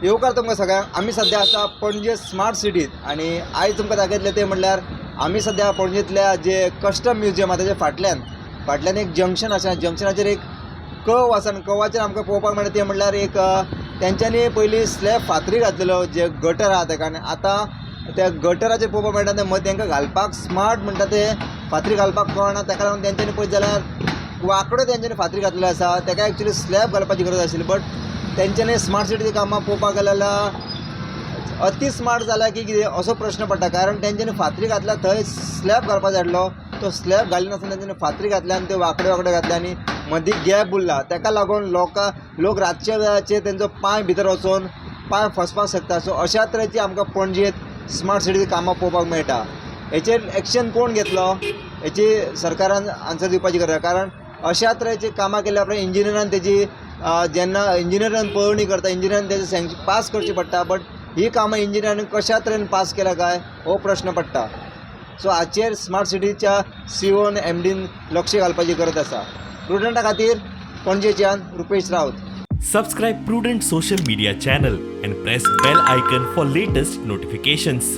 येवकार तुमकां सगळ्यांक. आमी सद्या आसा पणजे स्मार्ट सिटीत आनी आयज तुमकां दाखयतले ते म्हणल्यार आमी सद्या पणजेंतल्या जे कस्टम म्युजियम आसा तेजे फाटल्यान फाटल्यान एक जंक्शन आसा. जंक्शनाचेर एक कव आसा आनी कवाचेर आमकां पळोवपाक मेळटा ते म्हणल्यार एक तेंच्यांनी पयलीं स्लॅब फातरी घातलेलो जे गटर आहा तेका आनी आतां त्या गटराचेर पळोवपाक मेळटा ते मदीं तेंकां घालपाक स्मार्ट म्हणटा ते फातरी घालपाक कळना. तेका लागून तेंच्यांनी पळयत जाल्यार वांकडो तेंच्यांनी फातरी घातलेलो आसा. तेका एक्चुली स्लॅब घालपाची गरज आशिल्ली, बट तेंच्यांनी स्मार्ट सिटीची कामां पळोवपाक गेले जाल्यार अती स्मार्ट जाल्या की कितें असो प्रश्न पडटा, कारण तेंच्यांनी फातरी घातल्या थंय स्लॅब घालपाक जाय आसलो. तो स्लॅब घालिनासतना तेंच्यांनी फातरी घातल्या आनी त्यो वांकडे वांकडे घातले आनी मदीं गॅप उरला. तेका लागून लोकां लोक रातच्या वेळाचेर तेंचो पांय भितर वचून पांय फसपाक शकता. सो अशा तरेची आमकां पणजेंत स्मार्ट सिटीची कामां पळोवपाक मेळटा. हेचेर एक्शन कोण घेतलो हेची सरकारान आन्सर दिवपाची गरज आसा, कारण अशा तरेची कामां केल्या उपरांत इंजिनियरान तेजी जेन्ना इंजिनियरान पळोवणी करता, इंजिनियरान तेजे सँक्शन पास करची पडटा. बट ही कामां इंजिनियरान कशा तरेन पास केल्या काय हो प्रश्न पडटा. सो हाचेर स्मार्ट सिटीच्या सीओन एमडीन लक्ष घालपाची गरज आसा. प्रुडंटा खातीर पणजेच्यान Rupesh Raut. Subscribe Prudent Social Media channel and press bell icon for latest notifications.